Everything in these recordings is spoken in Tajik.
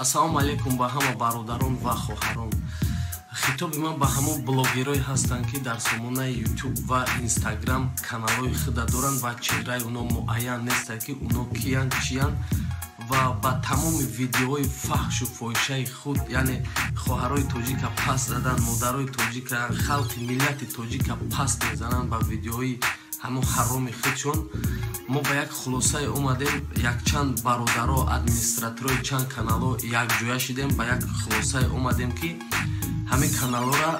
Ассалому алайкум ба ҳама бародарон ва хоҳарон. Хитоби ман ба ҳамон блогерое ҳастанд, ки дар сомонаи YouTube ва Instagram каналҳои худа доранд ва чеҳраи уно муайян нестанд, ки уно киянд, чиянд, ва ба тамоми видеоҳои фаҳшу фоҳишаи худ, яъне хоҳарои тоҷика паст задан, модарои тоҷика, халқи миллати тоҷика паст мезананд ба видеоҳои ҳамон ҳароми худшон. Мо ба як хулосае омадем, якчанд бародаро, администраторои чанд каналҳо якҷоя шидем, ба як хулосае омадем, ки ҳамин каналҳоро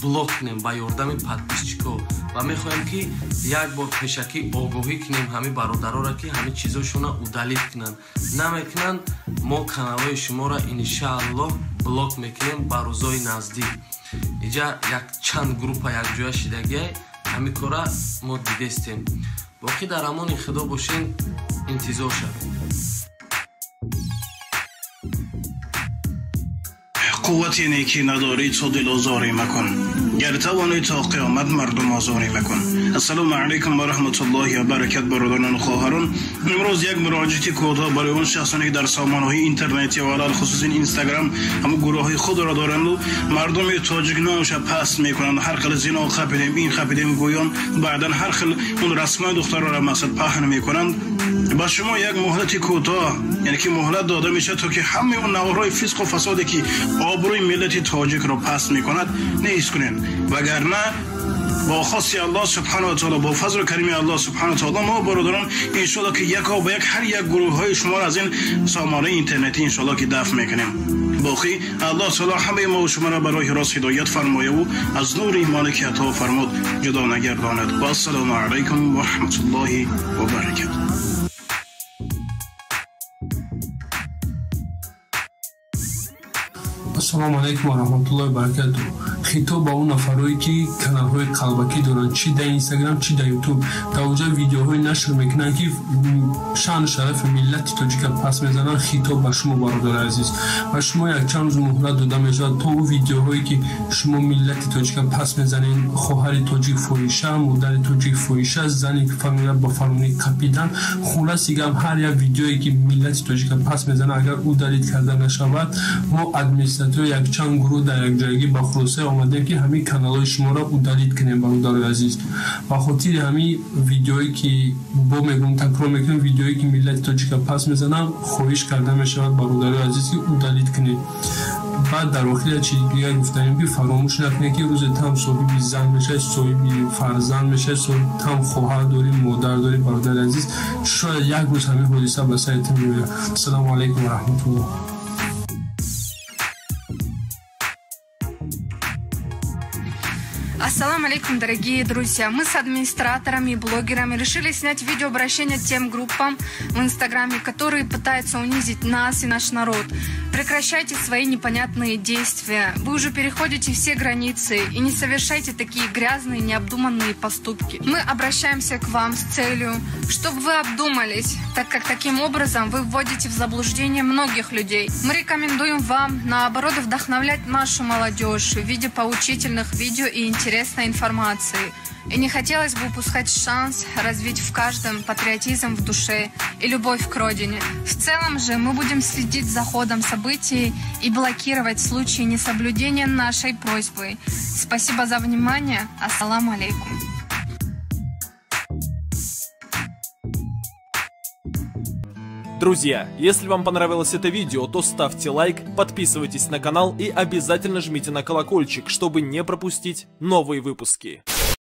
блок кунем ба ёрдами подписчикҳо, ва мехоҳем, ки як бор пешакӣ огоҳӣ кунем ҳамин бародароро, ки ҳамин чизошонро удалить кунанд. Намекунанд, мо каналҳои шуморо иншааллоҳ блок мекунем ба рӯзҳои наздик. Иҷа якчанд группа якҷоя шидагиай, ҳамин кора мо дидестем. Боқӣ дар амони Худо бошен, интизор шавед. Қуввати некӣ надорӣ, то дилозорӣ макун, гар тавонӣ то қиёмат мардум озорӣ макун. Ассалому алайкум ва раҳматуллоҳи ва баракат. Бародарону хоҳарон, имрӯз як муроҷиати кӯтоҳ барои он шахсоне, ки дар сомонаҳои интернетӣ ва алалхусус Инстаграм ҳамун гурӯҳҳои худро доранду мардуми тоҷик номаша паст мекунанд, ҳар хел зино қапидем, ин қапидем гӯён, баъдан ҳар хел он расмои духтарро мақсад паҳн мекунанд. Ба шумо як муҳлати кӯтоҳ, яъне ки муҳлат дода мешавад, то ки ҳамаи он наворҳои фисқу фасоде, ки обрӯи миллати тоҷикро паст мекунад, нест кунед, вагарна бо хости Аллоҳ субҳану ва таоло, бо фазлу карими Аллоҳ субҳану таоло, мо бародарон иншоалло ки яко ба як ҳар як гурӯҳҳои шуморо аз ин сомонаи интернетӣ иншоалло ки дафн мекунем. Боқӣ Аллоҳ таоло ҳамаи мо шуморо ба роҳи рост ҳидоят фармояву аз нури имоне, ки ато фармуд, ҷудо нагардонад. Вассалому алайкум ва раҳматуллоҳи ва баракатуҳ. Ассалому алайкум ва раҳматуллоҳи ва баракатуҳ. Хитоб ба он нафарое, ки каналҳои қалбакӣ доранд, чӣ дар Инстаграм, чӣ дар Ютуб, дар оҷа видеоҳое нашр мекунанд, ки шаъну шарафи миллати тоҷика паст мезананд. Хитоб ба шумо, бародари азиз, ба шумо якчанд рӯз муҳлат дода мешавад, то ӯ видеоҳое, ки шумо миллати тоҷика паст мезанед, хоҳари тоҷик фоҳиша, модари тоҷик фоҳиша, зани фамилия ба фалонӣ қапидан, хулоси гап, ҳар як видеое, ки миллати тоҷика паст мезанад, агар удалить карда нашавад, мо администратори якчанд гурӯҳ дар якҷоягӣ ба хулосае омадем, ки ҳамин каналҳои шуморо удалить кунем. Бародарои азиз, ба хотири ҳамин видеое, ки бо мегӯм, такрор мекунем, видеое, ки миллати тоҷика паст мезананд, хоҳиш карда мешавад, бародарои азиз, ки удалить кунед. Баъд дар охир як чизи дигар гуфтанем, ки фаромӯш накунед, ки рӯзе там соҳиби зан мешавед, соҳиби фарзанд мешавед, там хоҳар дорӣ, модар дорӣ. Бародари азиз, шояд як рӯз ҳамин ҳодиса ба сари ту меояд. Ассалому алайкум ва раҳматуллоҳ. Ассаламу алейкум, дорогие друзья. Мы с администраторами и блогерами решили снять видеообращение тем группам в Инстаграме, которые пытаются унизить нас и наш народ. Прекращайте свои непонятные действия. Вы уже переходите все границы и не совершайте такие грязные, необдуманные поступки. Мы обращаемся к вам с целью, чтобы вы обдумались, так как таким образом вы вводите в заблуждение многих людей. Мы рекомендуем вам, наоборот, вдохновлять нашу молодежь в виде поучительных видео и интересной информации. И не хотелось бы упускать шанс развить в каждом патриотизм в душе и любовь к родине. В целом же мы будем следить за ходом событий и блокировать случаи несоблюдения нашей просьбы. Спасибо за внимание. Ассаламу алейкум. Друзья, если вам понравилось это видео, то ставьте лайк, подписывайтесь на канал и обязательно жмите на колокольчик, чтобы не пропустить новые выпуски.